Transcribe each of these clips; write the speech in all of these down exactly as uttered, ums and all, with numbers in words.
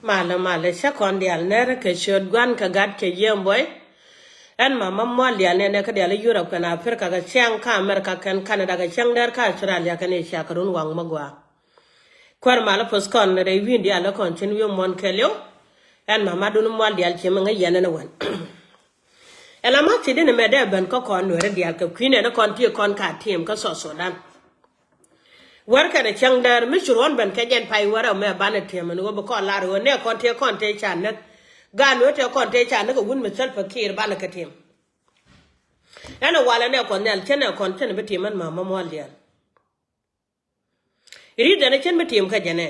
Malä malä cä kɔn diaal nɛr kɛ ciöt Gua̱n kɛ Gat kɛ Yiëë Buɔy. Ɛn mama mual diaal nɛnɛ kä diaal i̱ Yurop kɛn Aprika kɛ cäŋ kä Amerika kɛn Kanada kɛ cäŋ dɛr kä Australia kɛn i̱ ciakɛ run waŋ mä gua̱a̱. Kuäär malä puɔth kɔn rɛy wi̱i̱n diaal ɛ kɔn cin wi̱i̱ muɔ̱n kɛɛliw. Ɛn mama dun mual diaal ci mi ŋäc yɛn ɛn ɛ wän. Ɛn ama ci din mɛ dee ben kä kɔn nuɛri diaal kɛ kui̱n ɛn ɛ kɔn ti kɔn ka tim kä South Sudan. Wär kɛnɛ cäŋ däär mi ci ruɔ̱n ben kɛ jɛn pay wärä mɛ banɛ tiɛmɛ ni ɣöö bi kɔn lar ɣöö nɛ kɔn tëë kɔn tëë ca näk. Gaat ni ɣöö tëë kɔn tëë ca näk ɛ wut mi Salva Kiir banɛ kɛ tim. Ɛn ɛ walɛ nɛ kɔn nhial cä nɛ kɔn cä nɛ bi tim ɛn mama mual diaal. Ri̱t ɛn ɛ cän bi tim kä jɛ nɛ.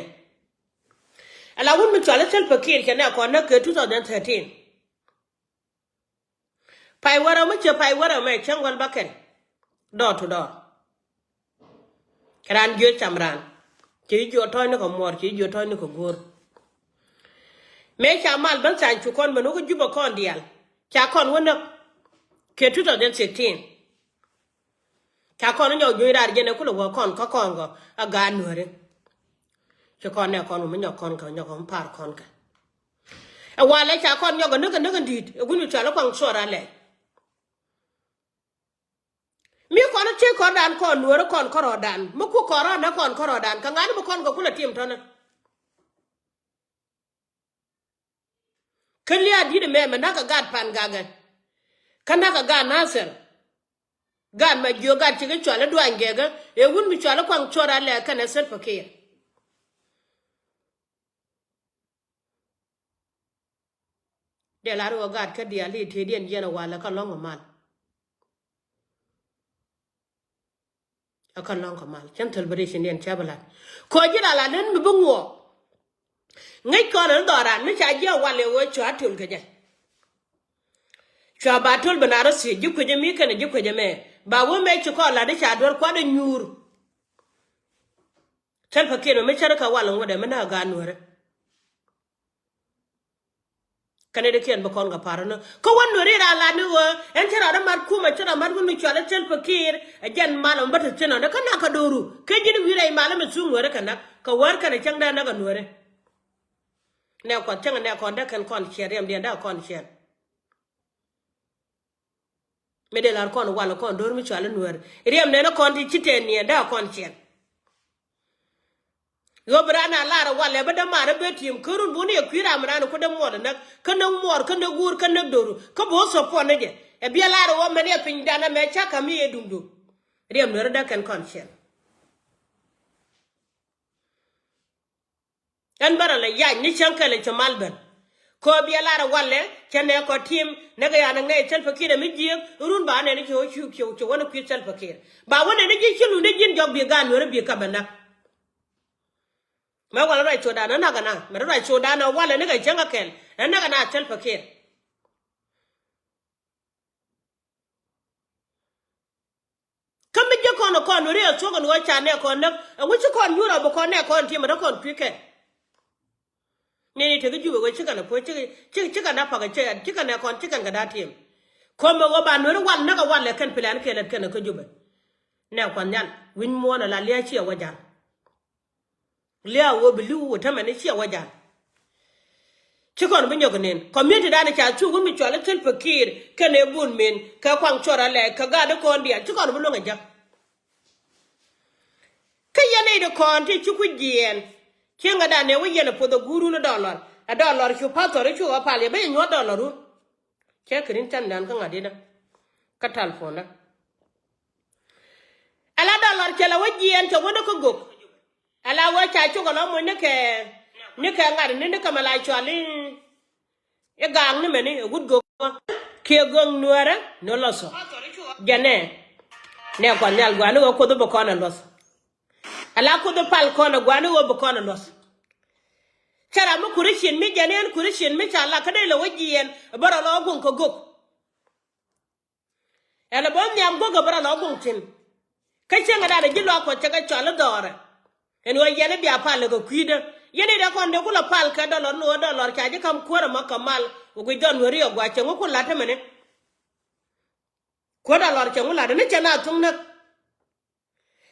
Ala wut mi cual ɛ Salva Kiir cɛ nɛ kɔn näk kɛ two thousand thirteen. Pay wärä mi ciɛ pay wärä mɛ cäŋ wäl bäkɛl. Door to door. Kɛ raan jiö cam raan. Ci jiö tɔ̱ɔ̱ny ni kɛ muɔɔr, ci jiö tɔ̱ɔ̱ny ni kɛ go̱o̱r. Mëë ca mal bän tha̱a̱ny cu kɔn ben wä kä Jubɛ kɔn diaal. Ca kɔn wä näk. Kɛ two thousand sixteen. Ca kɔn nyɔk juɔ̱ny raar jɛn ɛ kulɛ wä kɔn kä kɔn kɔ a gaat nuääri. Ci kɔn nɛ kɔn wä mi nyɔk kɔn kɛ nyɔk kɔn par kɔn kɛ. Ɛ walɛ ca kɔn nyɔk ɛ näk ɛ näk ɛ di̱i̱t ɛ guny mi cual ɛ kuaŋ cuɔr alɛ. Mi kɔn ɛ tiec kɔn raan kɔn nuääri kɔn kärɔɔdan mi ku kɔn rɔɔdɛ kɔn kärɔɔdan kɛ ŋa̱ni mi kɔn kɛ kulɛ tim tɔ̱nɛ. Kä lia̱a̱ di̱t ɛmɛ mɛ na̱k kɛ gaat Pan Gagɛ. Kä na̱k kɛ gaat Nathir. Gaat ma jiök gaat cikɛ cual i̱ Duany Gɛgɛ ëë wut mi cual i̱ kuaŋ cuɔr alɛ kɛnɛ Salva Kiir. Dee lar ɣöö gaat kä diaal i̱ tëëdiɛn jiɛn ɛ walɛ kä lɔ̱ŋ ɛ mal. Ɛ kä lɔ̱ŋ kɛ mal cän thil bi ricindiɛn cä bi lat. Kɔ ji̱ la lat den mi bi ŋuɔɔk. Ŋäc kɔn ɛn dhɔran mi ca jiɛ wal ɛ ɣöö cua töl kɛ jɛ. Cua ba töl bi na rɔ thiec ji̱ kuecä mi kɛnɛ ji̱ kuecä mɛ ba wä mɛ ci kɔn lat i̱ ca duer kuat ɛ nyuur. Thil pɛ kiɛn mɛ mi cär kɛ wal ŋuɔ̱t ɛ mi na gaat nuäärä. Kɛn i̱ di kiɛn bi kɔn kɛ pa̱r ni kä wän nuɛri raan lat ni ɣöö ɛn cä raan mat kumɛ cä raan mat wun ni cual i̱ thil pɛ kiɛn ɛ jɛn mal ɛ mi bä te thi̱n ɔn kä nak kɛ do̱ru kä ji̱n wi̱i̱ rɛy mal ɛ mi thuŋ nuɛri kɛ nak kɛ wäär kɛn ɛ cäŋ dee nak kɛ nuɛri. Nɛ kuath cäŋ nɛ kɔn dee kɛn kɔn ciɛn riɛmdiɛn dee kɔn ciɛn. Mi dee lar kɔn wal kɔn do̱r mi cual i̱ nuɛr riɛm nɛn kɔn ti ci tɛn niɛn dee kɔn ciɛn. Ɣöö bi raan a lar wal ɛ bi dämaar ɛ ben ti̱em kärun bun yɛ kui̱ ram raan ku dee muɔɔr näk kä näk muɔɔr kä näk guur kä näk do̱ru kä bi wä thop puɔn ni jɛ. Ɛ biɛ lar ɛ wä mɛn yɛ piny dan ɛmɛ cä ka̱m i̱ yɛ duŋdu. Riɛm nuɛr dee kɛn kɔn ciɛn. Ɛn bärɛ lɛ yac ni cäŋ kɛl cɛ mal ben. Kɔ biɛ lar ɛ walɛ cɛ nɛ kɔ tim nɛ kɛ yan nɛ cɛl pɛ kiɛt ɛ mi jiëëk run ba nɛn ci ɣöö ci ci wän kui̱ cɛl pɛ kiɛt ba wä nɛn ji̱ ci lundä ji̱n jɔk bi gaat nuɛrä bi kap ɛ nak. Mɛ walɛ ruac codan ɛ nak ɛ na mɛ ruac codan ɛ walɛ ni kɛ cäŋ ɛ kɛl ɛ nak ɛ na cɛl pɛ kiɛt. Kä mi ji̱ kɔn kɔn weri a thuɔ̱k ɛn ɣöö ca nɛ kɔn näk ɛŋu ci kɔn nyuur a bi kɔn nɛ kɔn ti̱em ɛ te kɔn kui̱ kɛn. Nɛni te kä Jubɛ wee ci kɛn ɛ puɔ̱c ci kɛn ɛ pak ci kɛn ɛ kɔn ci kɛn kɛ da̱a̱ ti̱em. Ko̱mɛ ɣöö ba nueri wal näk ɛ wal ɛ kɛn pilɛn kɛn ɛ kɛn ɛ kä Jubɛ. Nɛ kuath nhial wi̱ny muɔ̱ɔ̱n ɛ la lia̱a̱ ciɛ wä ja̱l. Lia̱a̱ wä bi li̱w wä tämɛ ni ciɛ wä ja̱l. Ci kɔn bi nyɔk nen community dan ca thuk wä mi cual i̱ thil pekir kɛn ɛ bun min kɛ kuaŋ cuɔr alɛ kɛ gaat i̱ kɔn diaal ci kɔn bi luäŋ ɛ jäk. Kä yɛn nɛy di kɔn ti ci ku jiɛɛn cieŋ ɛ dan ɛ wä yɛn ɛ puɔth ɛ guurun ɛ dɔlɔr ɛ dɔlɔr cu pathɔr i̱ cukɛ pal yɛ ben yɛ nyuɔ̱th dɔlɔrun. Cɛ kɛ rin tɛn dan kä ŋa̱t inä kä talpondä. Ala dɔlɔr cɛ la wä jiɛɛn cɛ wä ni kä gök. Ala wä ca cuk ala moc ni kɛ ni kɛ ŋa̱t ni ni kɛ mɛ la cual i̱ i̱ gaak ni mɛni ɛ wut gök. Kiɛ gök nuɛrä ni lɔthɔ. Jɛnɛ nɛ kuath nhial gua̱a̱ni wä kuoth bi kɔn ɛ luɔth. Ala kuoth pal kɔn ɛ gua̱a̱ni wä bi kɔn ɛ luɔth. Cɛ ram mi Christian mi jɛn ɛn Christian mi ca la kä dee lɛ wä jiɛɛn bä rɔ lɔ guŋ kä gök. Ɛn ɛ bä nhiam gök ɛ bä rɔ lɔ guŋ thi̱n. Kä cieŋ ɛ dan ɛ ji̱ luaak kuɔth cɛ kɛ cɔal i̱ dhɔɔrɛ. Ɛn ɣöö yɛn i̱ bia pal ɛ kɛ kui̱dä yɛn i̱ dee kɔn dee ku lɔ pal kɛ dɔlɔr ni ɣöö dɔlɔr ca ji̱ ka̱m kuäärä ma kɛ mal. Wä guic dhɔn wä riɔk gua̱a̱ cɛ ŋu ku la̱t tämɛni. Kuäär dɔlɔr cɛ ŋu la̱t ni cɛ na thuŋ näk.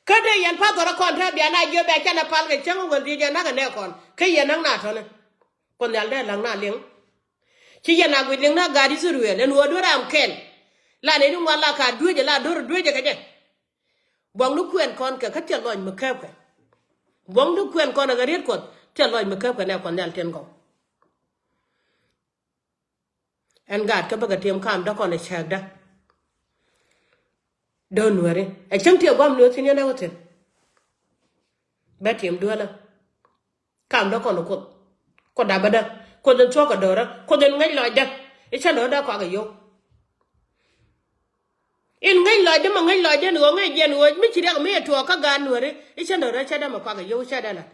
Kä dee yɛn pathɔr ɛ kɔn te bia na jiö bia canɛ pal kɛ cäŋ wäl dhiec ɛ nak ɛ nɛ kɔn kä yɛn näk na tɔ̱ni. Kuɔth Nhial dee laŋ na liŋ. Ci yɛn a guic liŋ na gaat Ithɛrɛl ɛn ɣöö duer ram kɛl. La nɛy ti ŋuan la ka dueecɛ la do̱r dueecɛ kɛ jɛ. Buɔ̱ŋdu kuɛn kɔn kɛ kä thil lɔc mi kääpkɛ. Buɔ̱ŋdu kuɛn kɔn kɛ riet Kuɔth thil lɔc mi kääpkɛ nɛ Kuɔth Nhial tin gɔw. Ɛn gaat kä bäkɛ tim kam dä kɔn ɛ cääkdä. Dee Nuääri ɛ cäŋ ti ɛ gua̱m ni ɣä thi̱n yɛn ɛ ɣä thi̱n. Bɛ tim dueelä. Kam dä kɔn Kuoth. Kuoth dapä dä. Kuoth in thuɔ̱k kɛ do̱rä. Kuoth in ŋäc lɔcdä. I̱ cä do̱rä dee kɔakɛ yio̱w. In ŋäc lɔcdä mɛ ŋäc lɔcdä ni ɣöö ŋäc jiɛn ɣöö mi ci riɛk mi ɛ tuɔɔk kä gaat Nuääri. I̱ cä do̱rä cä dee mɛ kɔakɛ yio̱w cä dee la̱t.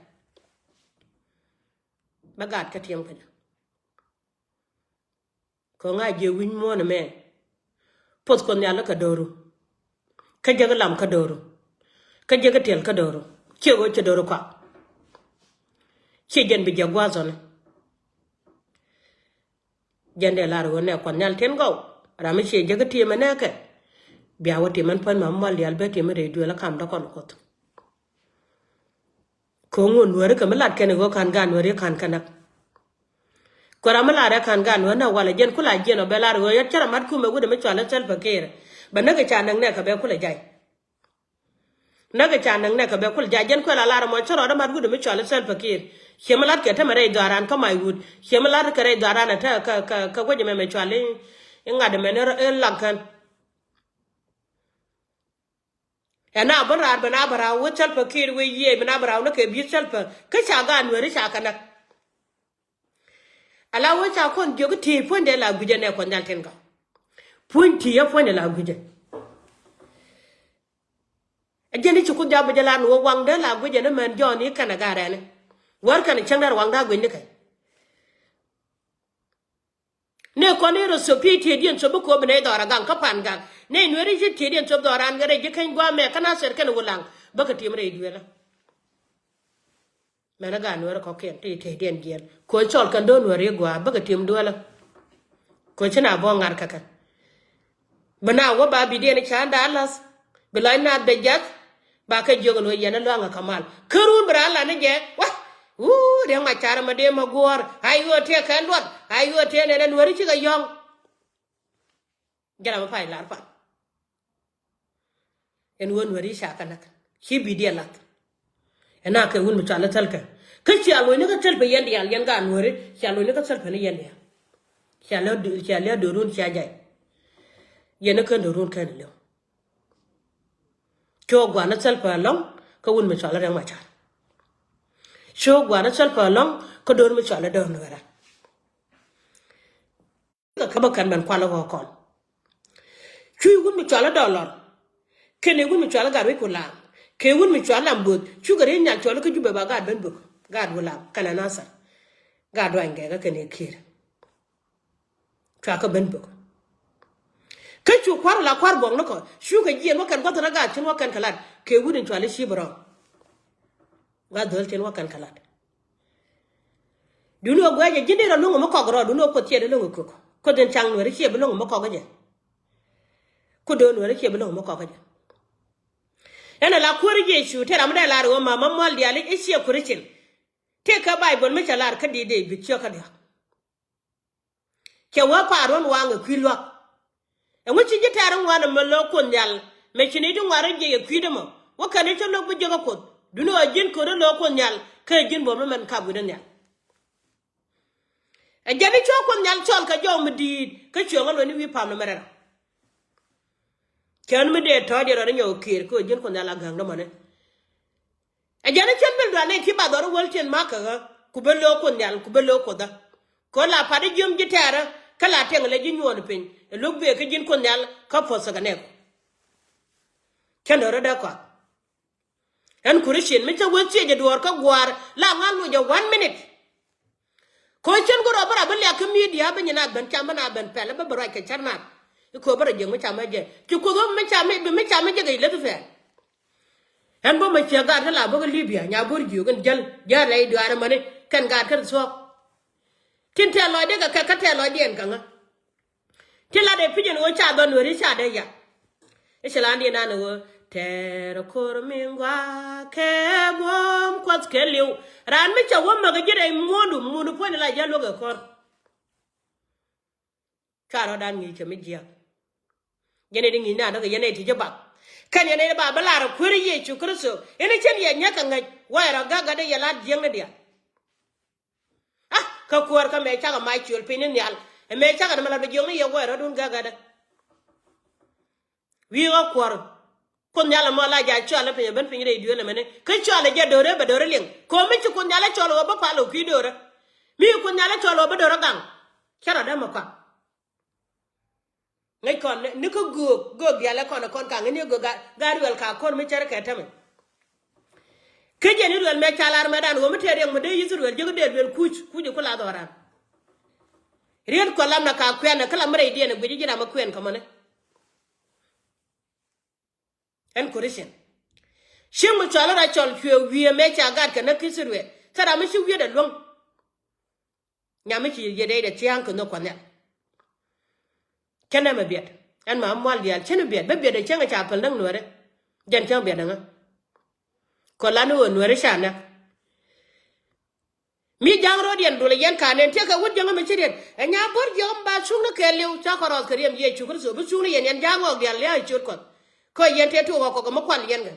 Bä gaat kä tim kä jɛ. Kɛ ɣöö ŋa̱c jiɛ wi̱ny muɔ̱ɔ̱n ɛmɛ. Poth Kuɔth Nhial kä do̱ru. Kä jek lam kä do̱ru. Kä jek tiɛl kä do̱ru. Ciɛ ɣöö ci do̱ru kɔak. Ciɛ jɛn bi jɛ gua̱a̱th ɣɔni. Jɛn dee lar ɣöö nɛ Kuɔth Nhial tin gɔw. Ram mi ciɛ jek tiɛm ɛ nɛɛkɛ. Bia wä tim ɛn puɔ̱ny ma mal diaal bɛ tim ɛn rɛy duel ɛ kam dɔ̱kɔn Kuoth. Kɛ ɣöö ŋun Nuääri kɛ mi lat kɛn i̱ ɣöö ka̱n gaat Nuääri ka̱n kɛ näk. Kɛ ram mi lar ɛ ka̱n gaat Nuääri näk walɛ jɛn kula jiɛn ɔ bɛ lar ɣöö yɛn cä rɔ mat kumɛ wut mi cual i̱ Salva Kiir. Bɛ näk i̱ ca näk nɛɛkɛ bɛ kulɛ jay. Näk i̱ ca näk nɛɛkɛ bɛ kulɛ jay jɛn kuɛ la lar ɛmɔ cä rɔ mat wut mi cual i̱ Salva Kiir. Ciɛ mi lat kɛ tämɛ rɛy dhɔaaran kä mac wut. Ciɛ mi lat kɛ rɛy dhɔaaran ɛ te kɛ, kɛ, kɛ guäc ɛmɛ mɛ cual i̱ ŋa̱t ɛmɛ ni lak kän. Ɛn a bä raar bɛ na bä raar wä Salva Kiir wä yiëë bɛ na bä raar wä ni kɛ bi̱i̱ Salva kä ca gaat Nuääri ca kɛ näk. Ala wä ca kɔn jiök i̱ ti̱i̱ puɔ̱nydɛ la gui̱cä nɛ Kuɔth Nhial tin gɔw. Puɔ̱ny ti̱i̱ ɛ puɔ̱nydɛ la gui̱cä. Ɛ jɛn i̱ ci Kuoth jap bä jɛ la ni wä waŋdä la gui̱cä ni mɛn jɔɔn i̱ kɛn ɛ gaat rɛni. Wär kɛn ɛ cäŋ dɛr waŋdä a gui̱cni kɛ. Nɛ kɔn i̱ rɔ thop ti tiëëdiɛn thop bi ko̱o̱p bi nɛy dhɔra gaŋ kä pan gaŋ. Nɛ Nuääri ci tiëëdiɛn thop dhɔran kɛ rɛy ji̱ keny gua̱a̱mɛ kä Nathir kɛn Wulaŋ. Bäkɛ tim rɛy dueelä. Mɛn ɛ gaat Nuääri kɔ̱kiɛn ti tiëëdiɛn jiɛn. Ko̱ cɔl kɛn do̱n Nuääri gua̱a̱ bäkɛ tim dueelä. Ko̱ ci na bɔ ŋa̱r kɛ kɛn. Bi na wä ba bi̱diɛn i̱ ca̱a̱n Dallas. Bi lɔc naath bɛ jiath. Ba kɛ jiök ɛn ɣöö yɛn ɛ lua̱ŋ ɛ kä mal. Kä run bi raan lan ni jɛ. Wa! Wuu, Riɛk Macar ɛmɛ dee mɛ guɔ̱ɔ̱r. Ay ɣöö tëë kɛ luɔt. Ay ɣöö tëë nɛn ɛ Nuääri cikɛ yɔ̱ŋ. Jɛn ram mi pay lar pan. Ɛn ɣöö Nuääri ca kɛ näk. Ci bi̱diɛn lath. Ɛn a kɛ wun mi cɔal i̱ Salva. Kä cia lo̱cni kä Salva yɛn diaal yɛn gaat Nuääri. Cia lo̱cni kä Salva ni yɛn diaal. Cia lɛ, cia lɛ do̱run cia jay. Yɛn ni kän do̱run kän liw. Cu gua̱n i̱ Salva ɛlɔ̱ŋ kä wun mi cɔal i̱ Riɛk Macar. Cu gua̱n i̱ Salva ɛlɔ̱ŋ kä do̱r mi cɔal i̱ Dɔ̱ŋ Nuäärä. Kä bä kɛn ben kual i̱ ɣɔ̱ɔ̱k kɔn. Cu i̱ wun mi cɔal i̱ Dɔ̱ŋ Lɔr. Kɛn i̱ wun mi cɔal i̱ Gatwec Kulaŋ. Kɛ wun mi cɔal i̱ Lam Bo̱o̱th. Cukɛ ri̱c nhial cɔl i̱ kä Jubɛ ba gaat ben bök. Gaat Wulaŋ kɛnɛ Nathir. Gaat Duany Gɛɛkä kɛnɛ Kiir. Cua kä ben bök. Kä cu kua̱r la kua̱r buɔ̱k ni kɔ. Cukɛ jiɛn wä kɛn gua̱th rɔ gaat cin wä kɛn kɛ lat. Kɛ wut in cɔal i̱ Cip Rɔ̱ɔ̱ŋ. Gua̱th dhöl cin wä kɛn kɛ lat. Duni ɣöö guɛcɛ ji̱n dee rɔ lo̱ŋ mi kɔk rɔ, duni ɣöö Kuoth ciɛ dee lo̱ŋ kɛ kök. Kuoth in caŋ Nuääri ciɛ bi lo̱ŋ mi kɔk kɛ jɛ. Ku do̱r Nuääri ciɛ bi lo̱ŋ mi kɔk kɛ jɛ. Ɛn ala kuäär Yecu tëë ram mi dee lar ɣöö mama mual diaal i̱ ciɛ Christian. Tëë kä Baibol mi cɛ lar kä di̱i̱t dee bi ciök kä diaal. Cɛ wee pa̱a̱r ruɔ̱n waŋ ɛ kui̱ lua̱k. Ɛŋu ci ji̱ tɛ̈r in ŋuan ɛmɛ lo̱o̱k Kuoth Nhial mɛ ci ni ji̱ ŋuan rɔ jiɛc ɛ kui̱dɛ mɔ wä kɛn i̱ cä lo̱k bi jiäk ɛ Kuoth duni ɣɔɔ ji̱n kööt in lo̱o̱k Kuoth Nhial kä ji̱n buɔ̱m imɛn kap wi̱cdɛ nhial. Ɛ jɛn i̱ cuɔ Kuoth Nhial cɔl kɛ jɔw mi di̱i̱t kä cuɛ ŋä luɔ̱ni wi̱i̱ pam ni mɛ rɛl. Cän mi dee tɔ̱ɔ̱c in rɔ ni nyɔk kiɛɛr kä ji̱n Kuoth Nhial a ga̱ŋdä mɔni. Ɛ jɛn i̱ cän bil dual nɛy ti ba dhɔr i̱ wäl cin makä ɣä ku ben lo̱o̱k Kuoth Nhial ku ben lo̱o̱k Kuothä. Kɛ ɣöö la pat i̱ jiöm ji̱ tɛ̈rä kä la tɛŋ lɛ ji̱ nyuɔɔn piny ɛ lo̱k bëë kä ji̱n Kuoth Nhial kä puɔ̱th thäk ɛ nɛɛku. Cän dɔ̱rä dee kɔak. Ɛn Christian mi cä wee thiec ɛ duɔ̱ɔ̱r kä gua̱a̱r la ŋa̱l loc ɛ one minute. Kɛ ɣöö cän kärɔɔk bä rɔ bi liak kä media bi nyin a ben cam bi na ben pɛl bä bi ruac kɛ cär nath. I̱ kɛ ɣöö bä rɔ jiäk mi cam ɛ jɛ ci Kuoth ɣöö mi cam mi cam ɛ jɛ kɛ ileth pɛl. Ɛn bä mɛ ciɛ gaat kä la bä kä Libya nya go̱r jiök in jäl jäl rɛy duaar ɛmäni kɛn gaat kä ri thuɔ̱k. Tin tɛ̈th lɔcdɛ kɛ kɛ kä tɛ̈th lɔcdiɛn kɛ ŋä. Tin lat ɛ pi̱c ɛn ɣöö ca dhɔn weri ca dee yak. I̱ cɛ la ni nan ɣöö tɛɛr ko̱r mi ŋuak kɛ buɔ̱m Kuɔth kɛ li̱w. Raan mi cɛ wä mäk ji̱ rɛy muɔ̱ɔ̱ndu muni puɔ̱ny. Ni la jɛ luäk ɛ kɔr. Ca rɔ̱dan ŋi̱i̱c kɛ mi jiääk. Yɛn ɛ di ŋi̱i̱c naan dɔ̱k yɛn ɛ ti jɛ bak. Kɛn yɛn ɛ ba bi lar ɛ kuäär Yecu Kritho. Yɛn ɛ cɛn yɛ nyɛk kɛ ŋäc wä ɛ rɔ gak gat ɛ yɛ lat jiäkni diaal. Ah, kä kuäär kä mëë cakɛ mac ciöl piny ni nhial. Ɛ mëë cakɛ ni mɛ lat bi jiökni yɛ wä ɛ rɔ̱dun gak gat ɛ. Wi̱i̱ ɣä kuɔr. Kuoth Nhial ɛmɔ la ja̱ cɔal ɛ piny ɛ ben piny rɛy duëël ɛmɛni. Kä cɔal ɛ jɛ do̱rɛ bɛ do̱rɛ liŋ. Ko̱mi ci Kuoth Nhial ɛ cɔl ɣöö bä pal ɣöö kui̱ do̱rɛ. Mi Kuoth Nhial ɛ cɔl ɣöö bä do̱rɛ gaŋ. Cä rɔ dämɛ kɔak. Ŋäc kɔn ni, ni kä göök, göök diaal ɛ kɔn ɛ kɔn kaŋ ni göök ga, ga ruɛl ka kɔn mi cärɛ kɛ tämɛ. Kä jɛn Ithɛrɛl mëë ca lar mëëdan ɣöö mi tëë riɛk mi dee Ithɛrɛl jiäk dee duel kuc, kuc ɛ ku la dhɔran. Riet kɔ lam na ka kuɛn ɛ kä lam mi rɛydiɛn ɛ guic ji̱ ram ɛ kuɛn kä mäni. Ɛn Christian. Cieŋ mi cɔal rɔ cɔl cuɛ wiee mëë ca gat kɛ näk Ithɛrɛl. Thil ram mi ci wiet ɛ luäŋ. Nyam mi ci yɛ dee dee thia̱a̱ŋ kɛ nhök Kuɔth Nhial. Cä nɛmɛ biɛt. Ɛn ma mual diaal cä ni biɛt. Bä biɛt ɛ cäŋ ɛ ca päl näk Nuäärɛ. Jɛn cäŋ biɛt ɛ ŋä. Kɔ la ni ɣöö Nuäärɛ ca näk. Mi ja̱ŋ ro̱o̱diɛn dul ɛ yɛn ka̱n ɛn tiɛkɛ wut jiäŋä mi ci riet. Ɛ nya bo̱r jiäŋä mi ba cuŋni kɛɛliw ca kɔ rɔɔth kɛ riɛm Yecu Kritho bi cuŋni yɛn yɛn ja̱ŋ ɣɔɔk diaal lia̱a̱ ɛ ciöt Kuɔth. Kä yɛn tëë tuɔɔk ɣɔɔk kɔk mi kual yɛn kɛ.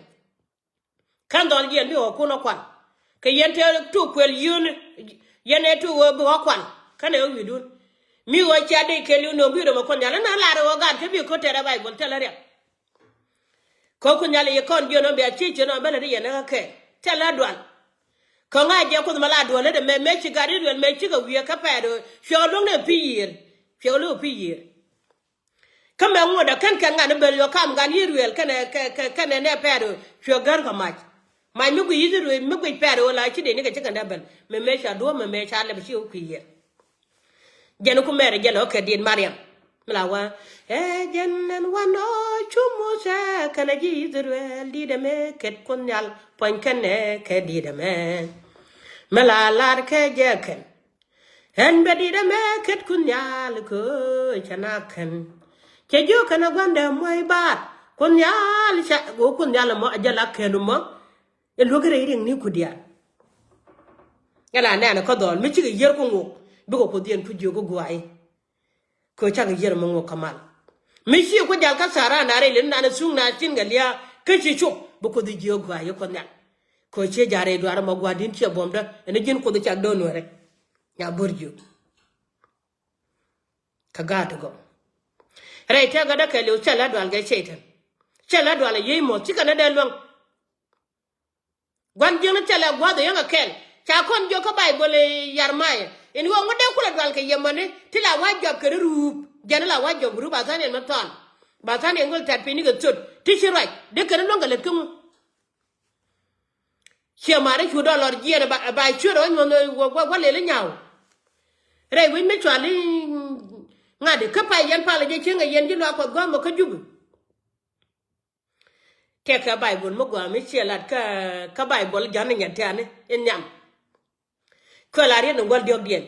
Kän dhɔl jiɛn bi ɣɔɔk kun ɛ kual. Kɛ yɛn tëë tuɔɔk kuɛl yio̱o̱ni. Yɛn ɛ tuɔɔk ɣöö bi ɣɔɔk kual. Kän ɛ ɣöö wi̱i̱dun. Mi ɣɔɔ cia dee kɛɛliw nööŋ bi röm ɛ Kuoth Nhial. Ɛn ɛ lar ɛ ɣɔɔ gaat kä bi ko̱t tɛɛr ɛ Bayböl thilɛ riɛk. Kɛ Kuoth Nhial yɛ kɔn jiön ɔ bia ciec ciön ɔ bä lät i̱ yɛn ɛ kä kɛɛl. Thilɛ dual. Kä ŋa̱c jɛ Kuoth ma la duɔ̱l lät ɛmɛ mëë ci gat Ithɛrɛl mëë cikɛ wiee kä pɛɛt ɣöö cuɛ kɛ luäŋ ni ɛ pi̱i̱ yiëër. Cuɛ kɛ luäŋ ɛ pi̱i̱ yiëër. Kä mɛ ŋuɔ̱t ɛ kɛn kɛn ŋa̱n i̱ bel yɔ kam gan Ithɛrɛl kɛnɛ kɛ kɛ kɛnɛ nɛ pɛɛt ɣöö cuɛ gär kɛ mac. Mac mi guic Ithɛrɛl mi guic pɛɛt ɣöö la ci dee ni kɛ ci kɛn dee bel. Mɛ mëë ca duɔ̱ɔ̱p mɛ mëë ca lɛp ci wä kui̱ yiëër. Jɛn ku mɛr jɛ lɔ kɛ diet Mariam. Mi la wa ɛ jɛn ɛn wanɔ cu Muthɛ kɛnɛ ji̱ Ithɛrɛl di̱t ɛmɛ kɛt Kuoth Nhial puɔ̱ny kɛnɛ kɛ diet ɛmɛ. Mi la lar kɛ jɛ kɛn ɛn bɛ diet ɛmɛ kɛt Kuoth Nhial kɛ cɛ na kɛn. Cɛ jiök kɛnɛ gua̱ndɛ muɔ̱c baar Kuoth Nhial ca go̱o̱k Kuoth Nhial ɛmɔ a jɛ la kɛn ɛmɔ. Ɛ luäk rɛy riɛŋni ku diaal. Ɛ la nɛɛnɛ kä dhɔl mi cikɛ yiër ku ŋok bikɛ Kuoth yɛn ku jiök kä gua̱a̱c. Kɛ cakɛ yiër mi ŋok kä mal. Mi ci ku jal kä Thara na rɛy lin nan ɛ thuŋ na tin kɛ lia̱a̱ kä ci cop bi Kuoth jiök gua̱a̱c Kuoth Nhial. Kɛ ciɛ ja̱ rɛy duaar ɛmɔ gua̱a̱din ciɛ buɔ̱mdä ɛn ji̱n Kuoth cak do̱n nuɛrɛ. Nya bo̱r jiök. Kä gaat ti gɔw. Rɛy tëkädä kɛɛliw cɛ la dual gɛ Cɛytan. Cɛ la dual ɛ yiey muɔ̱th cikɛ ni dee luäŋ. Gua̱n jiäkni thilɛ gua̱a̱th ɛ yäŋ ɛ kɛl. Ca kɔn jiök kä Bayböl i̱ Yarmaya in ɣöö ŋut dee kulɛ dual kɛ yɛ mäni ti la wa̱c jɔap kɛn ruup. Jɛn la wa̱c jɔap ruup a tha̱a̱n yɛn mi thɔɔl. Ba tha̱a̱n yɛn ŋuɛl tɛ̈t piny ni kɛ thöt ti ci ruac dee kɛn luäŋ kɛ lät kä ŋu. Ciɛ ma̱a̱ri cu dɔl lɔr jiɛn ɛ ba cuet ɛ wä nyuɔ̱n wä lel i̱ nyaw. Rɛy wec mi cual i̱ ŋa̱t i̱ kä pay yɛn pal ɛ jɛ cieŋ ɛ yɛn ji̱ luaak Kuɔth gua̱a̱m ɛ kä Jup. Tëëkɛ Bayböl mi gɔaa mi ciɛ lat kä, kä Bayböl ja̱n ni nyɛn tiani in nhiam. Kɛ la riet ni gua̱l diɔ̱kdiɛn.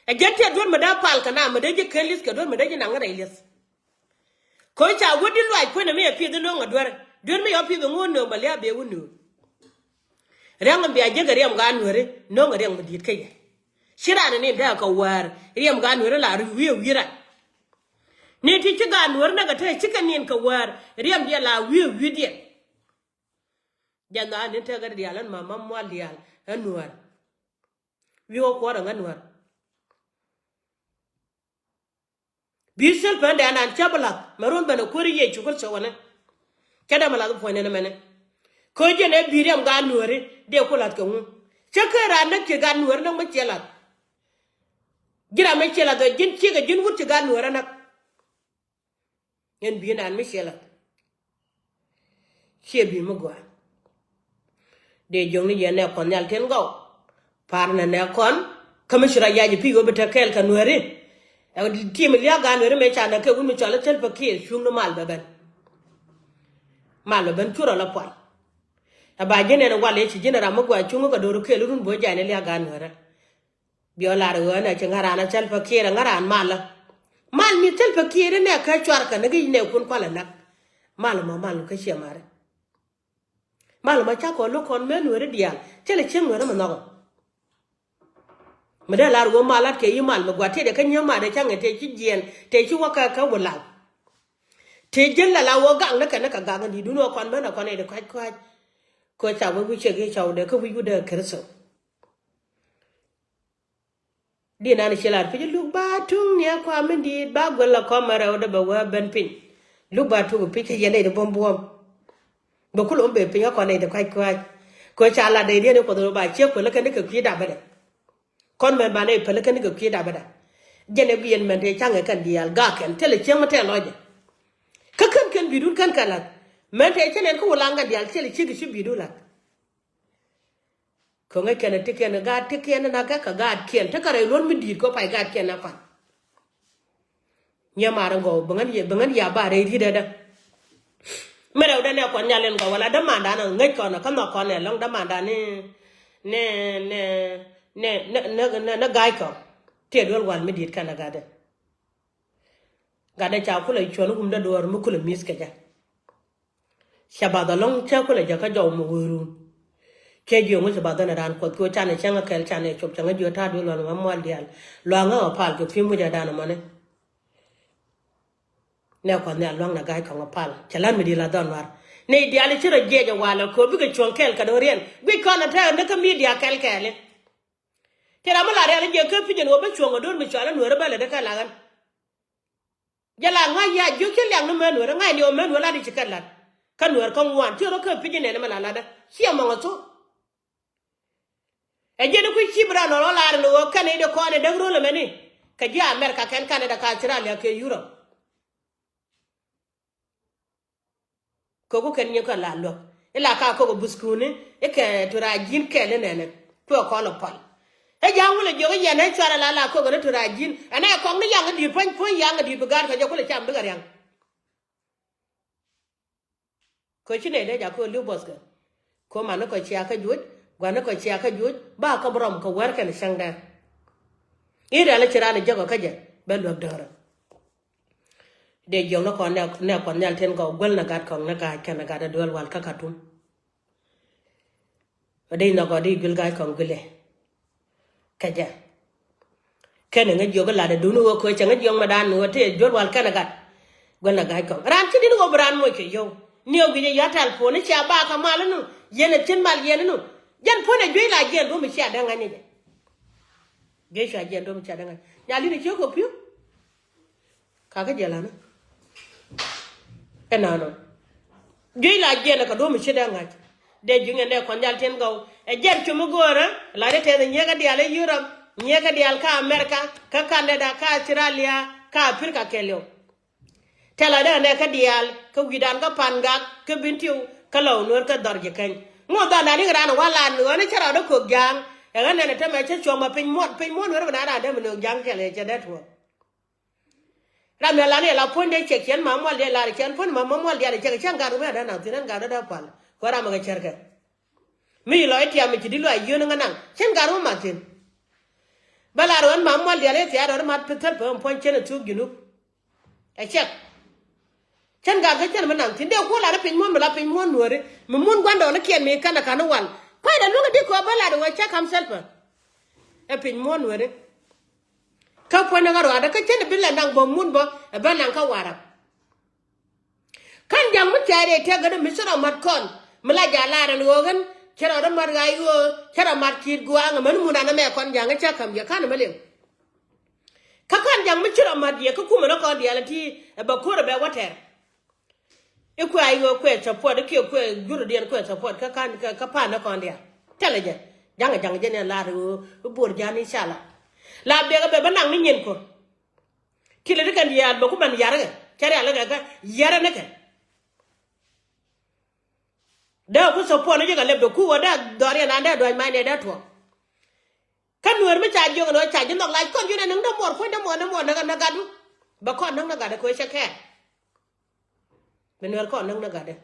Ɛ jɛn tiɛ duer mi dee pal kɛ na mi dee ji̱ ken li̱th kɛ duer mi dee ji̱ naŋ rɛy li̱th. Kɛ ca wä di luaac kuenɛ mi ɛ pieth in no̱o̱ŋ ɛ duer. Duer mi yɔ pieth in ŋo̱o̱n nööŋ bɛ lia̱a̱ bee wä nööŋ. Riaŋ in bia jiäk ɛ riɛm gaat nuääri no̱o̱ŋ ɛ riɛm mi di̱i̱t kä yɛ. Ci raan in in dee kɛ wäär riɛm gaat nuääri la wi̱i̱ wi̱i̱ ran. Ni ti ci gaat nuääri näk ɛ te cikɛ niɛn kɛ wäär riɛm diɛn la wi̱i̱ wi̱i̱ diɛn. Jɛn dhaar ni tekɛ diaal ɛn ma ma mual diaal ɛn nuäär. Wi̱i̱ wä kuɔr ɛŋä nuäär. Bi thil pɛn dɛn an cä bi lath mɛ ruɔ̱n ben ɛ kuäär Yecu Kritho wanɛ. Cä dee mɛ lath puɔ̱ny nɛn ɛmɛnɛ. Kä jɛn ɛ bi riɛm gaat nuääri dee ku lath kɛ ŋu. Cä kä raan näk ci gaat nuääri näk mi ciɛ lath. Ji̱n ram mi ciɛ lath ɛ ji̱n ciek ɛ ji̱n wut ci gaat nuääri näk. Ɛn bi naan mi ciɛ lath. Ciɛ bi mi gɔaa. Dee jiɔkni yɛn nɛ kɔn nhial tin gɔw. Pa̱a̱r nɛ nɛ kɔn kä mi ci rɔ yac i̱ pi̱i̱ ɣöö bi te kɛɛl kɛ nuääri. Ɛ tim i̱ lia̱a̱ gaat nuääri mëë ca nɛ kɛ wut mi cɔal i̱ Salva Kiir cuŋni mal bɛ ben. Mal bɛ ben cu rɔ la pual. Ɛ ba ji̱n ɛn wal i̱ ci ji̱n ram mi gɔaa cuŋni kɛ do̱r kɛɛl run bo̱o̱ jay ni lia̱a̱ gaat nuääri. Biɔ lar ɣöö ɛn ɛ ci ŋa̱ran ɛ Salva Kiir ɛ ŋa̱ran malä. Mal mi Salva Kiir inɛ kä cuarkɛ ni ki nɛ kun kualɛ näk. Mal mɔ mal kä ciɛ mari. Mal mɔ cakɔ lo̱k kɔn mëë nuääri diaal thilɛ cieŋ nuääri mi nhɔkɔ. Mi dee lar ɣöö mal lat kɛ yi mal mi gua̱t tëëdɛ kä nyiee mal dee ca̱ŋ ɛ tëë ci jiɛɛn tëë ci wä kä kä wä laŋ. Tëë ji̱n la la ɣöö gaknikɛ ni kɛ gakni di̱i̱t dun ɣöö kɔn ben ɛ kɔn ɛ di kua̱c kua̱c. Kɛ ca wä wi̱c cɛ gi̱ cɔwdɛ kä wi̱c wut dee Kritho. Di nan ci lar pi̱c luk ba tuŋ ni a kua mi di̱i̱t ba guel la kɔm a rɛw de bɛ wee ben piny. Luk ba tuŋ pi̱c kɛ yɛn nɛy de buɔm buɔm. Bɛ kul ɣöö ben piny a kɔn nɛy de kua̱c kua̱c. Kɛ ca lat dee diɛn i̱ kuɔth ɣöö ba ciek kuel kɛn ni kɛ kui̱ dap bɛ dɛ. Kɔn mɛn ba nɛy päl kɛn ni kɛ kui̱ dap bɛ dɛ. Jɛn ɛ guiɛn mɛn te ca̱ŋ ɛ kɛn diaal gak kɛn thilɛ cieŋ mi tɛn lɔcɛ. Kä kän kɛn bi̱i̱dun kɛn kɛ la̱th. Mɛn te cɛ nɛn kä wulaŋ kɛn diaal thilɛ ciek ci bi̱i̱dun la̱th. Kɛ ŋäc kɛn ɛ ti kɛn ɛ gaat ti kɛn ɛ nak kɛ kɛ gaat kɛn ti kɛ rɛy luɔ̱n mi di̱i̱t kɛ pay gaat kɛn ɛ pan. Nyɛ mar in gɔw bi ŋän yɛ bi ŋän ya ba rɛy ri̱t ɛ dä. Mi rɛw dɛ nɛ kɔn nyal in gɔw wala dämandan ɛ ŋäc kɔn ɛ kä nhɔk kɔn ɛ lɔŋ dämandan ni ni ni ni ni ni ga̱a̱c kɔn. Tëë duel wal mi di̱i̱t kɛn ɛ gatdɛ. Gatdɛ ca kulɛ cuɔ̱n wum dä duɔ̱ɔ̱r mi kulɛ mi̱th kɛ jɛ. Ca bath alɔ̱ŋ cä kulɛ jɛ kä jɔw mi wëërun. Cɛ jiök ŋuc bath ɛn raan kuɔth ki ɣöö canɛ cäŋ ɛ kɛl canɛ cop cäŋ ɛ jiök ta̱a̱ duël ɣɔn ɣä mual diaal. Luaŋ ɣä ɣä pal kɛ pi̱m wi̱c ɛ dan ɛmɔni. Nɛ kuɔth nhial luaŋ nɛ ga̱a̱c kɔŋ ɛ pal cɛ la̱t mi di̱i̱t la dhɔn nuar. Nɛy diaal i̱ ci rɔ jiɛc ɛ walɛ köö bikɛ cuɔ̱ŋ kɛl kɛ do̱riɛn guic kɔn ɛ tɛ̈r ni kä midia kɛl kɛɛli. Ti ram mi la rial i̱ jiɛ kä pi̱c ɛn ɣöö bä cuɔ̱ŋ ɛ do̱r mi cual ɛ nueeri bä lɛ dee kɛ la̱k ɣän. Jɛ la ŋa̱c ya jiök ci liak ni män wär ŋa̱c ni ɔ män wär lat i̱ ci kɛ lat. Kä nuɛr kä ŋuan ci rɔ kä pi̱c inɛn mɛ la lat dä ci ɛmɔŋ ɛ thok. Ɛ jiɛn i̱ kui̱ ci bi ran ɔ rɔ lar ni ɣöö kɛn i̱ di kɔn i̱ däk röl ɛmɛni. Kɛ ji̱ America kɛn Canada kä Australia kɛ Europe. Koku kɛn nyin kä la luäk ila ka kok buskuni ikɛ tura ji̱n kɛl inɛnɛ. Tuɛ kɔl ɔ pal. Ɛ ja̱a̱ŋ wulɛ jiök i̱ yɛn ɛ cuarɛ la la kok ni tura ji̱n ɛnɛ kɔŋ ni yaŋ i̱ di̱i̱t puɔ̱ny puɔ̱ny yaŋ i̱ di̱i̱t bi gaat kɛ jɛ kulɛ cam bikɛ riaŋ. Kɛ ci nɛy dee jakä li̱w bɔthkɛ. Kɛ man ni kɔ cia kä juɔc gua̱n ni kɔ cia kä juɔc ba kä bi rɔm kɛ wär kɛn cäŋdɛ. I̱ rial i̱ ci raan i̱ jäk ɔ kä jɛ bɛ luäk däärä. Dee jiɔk ni kɔn nɛ kɔn nhial tin kɔ guäl ni gat kɔn ni ga̱a̱c kɛn ni gat i̱ duel wal kä Katum. Dee nhɔk ɔ dee guil ga̱a̱c kɔn guilɛ. Kɛ jɛ kɛn ŋä jiök lat adun wä köö cɛ ŋä jiök mɛ dan wä tëë juɔl wal kɛn gat. Guɛl na ga̱a̱c kɔŋ raan ci di̱t wä bi raan moc kɛ yio̱w. Ni ɔ guic ɛ yɔ̱a̱ tɛl puɔ̱n i̱ cia ba kɛ mal inu. Yɛn ɛ thi̱n mal yɛn inu. Jɛn puɔ̱n ɛ juec la jiɛn duɔ̱m i̱ cia dee ŋa̱c ni jɛ. Juec cua jiɛn duɔ̱m i̱ cia dee ŋa̱c nyal di̱t i̱ ciök kɛ pi̱u. Kakä jɛ la̱ni ɛnɔnɔ. Juec la jiɛn ɛ kɛ duɔ̱m i̱ ci dee ŋa̱c. Dee ji̱ ŋɛn dee kɔn jal tin gɔw ɛ jiɛn cum i̱ go̱o̱rä. La dee tɛth i̱ nyieekä diaal i̱ Yurop nyieekä diaal kä Amerika kä Kanada kä Australia kä Aprika kɛɛliw. Tɛl a dee nɛ kä diaal kä wi̱dan kä Pangak kä Bintiu kä Lɔw Nuɔ̱ɔ̱r kä dhɔr ji̱ keny. Ŋuɔth dhɔn dan i̱ raan ɛ walan ɣän i̱ cä rɔɔdä kök ja̱a̱ŋ. Ɛ ɣän nɛn ɛ tämɛ cä cuɔ̱ŋ ma piny muɔ̱t piny muɔ̱t nuɛr bi na raan dee mi nööŋ ja̱a̱ŋ cɛ lɛ cɛ dee tuɔɔk. Ram ya lan ya la puɔ̱ny dee cɛ kiɛn ma mual diɛ lar cɛn puɔ̱ny ma ma mual diɛ cɛ kɛ cɛn gat rumɛ dee naŋ thi̱n ɛn gat dee pal. Kuɛ ram kɛ cɛr kɛ. Mi yi lɔc tiam mi ci di luac yien ŋa naŋ cɛn gat rumɛ ma thi̱n. Bä lar ɣän ma mual diɛ thiaat ɣän ma thäl pɛ puɔ̱ny cɛn ɛ thuk Junub. Ɛ cɛk. Cɛn gat kä cɛn mi naŋ thi̱n dee kuɔ lar piny muɔ̱n mi la piny muɔ̱n nuɔ̱ri mi muɔ̱n gua̱ndɔɔŋni kiɛn mi kɛn ɛ ka̱n wal. Kua̱c dee luäk ɛ di kɔɔp bä lar ɣän cɛ ka̱m thäl pɛ. Ɛ piny muɔ̱n nuɔ̱ri. Kä puɔ̱ny ni ɣä ruaadä kä cän bi lɛ naŋ bä mun bä ɛ bä naŋ kä Warap. Kän ja̱ŋ mi tia̱a̱ dee tiak gädä mi ci rɔ mat kɔn mi la ja̱ laar ɛn ɣöö ɣän cä rɔ rɔ mat ɣa̱c ɣöö cä rɔ mat ki̱i̱t gua̱a̱ŋ ɛmɛn mun an ɛmɛ kɔn ja̱ŋ ɛ cä käm yɛ kän ɛmɛ liŋ. Kä kän ja̱ŋ mi ci rɔ mat yɛ kä kumɛ ni kɔn diaal ɛ ti ɛ bɛ ko̱r ɛ bɛ wä tɛr. I̱ kuɛ a i̱ ɣöö kuɛ support i̱ kiɛ kuɛ jurdiɛn kuɛ support kä kan kä pan ni kɔn diaal. Tɛlɛ jɛ ja̱ŋ ja̱ŋ jɛ ni lar i̱ ɣöö i̱ bor ja̱a̱n i̱ ca la la biɛk ɛ bɛ bä naŋ ni nyin ko̱r. Ti lɛ ti kɛn diaal bɛ ku mɛn ya̱r kɛ cɛ rial kɛ kɛ ya̱r ni kɛ. Dee ku support ni jɛ kɛ lɛ bɛ ku wä dee dhɔriɛn an dee duac mac ni dee tuɔɔk. Kä nueer mi ca jiök ɛn ɣöö ca ji̱ nhɔk lac kɔn ji̱n ɛ näŋ dämuɔɔr puɔ̱ny dämuɔɔr dämuɔɔr näk näk gatdu. Bɛ kɔn näk näk gatdɛ kɛ ɣöö cɛ kɛɛl. Bi nueer kɔn näk näk gatdɛ.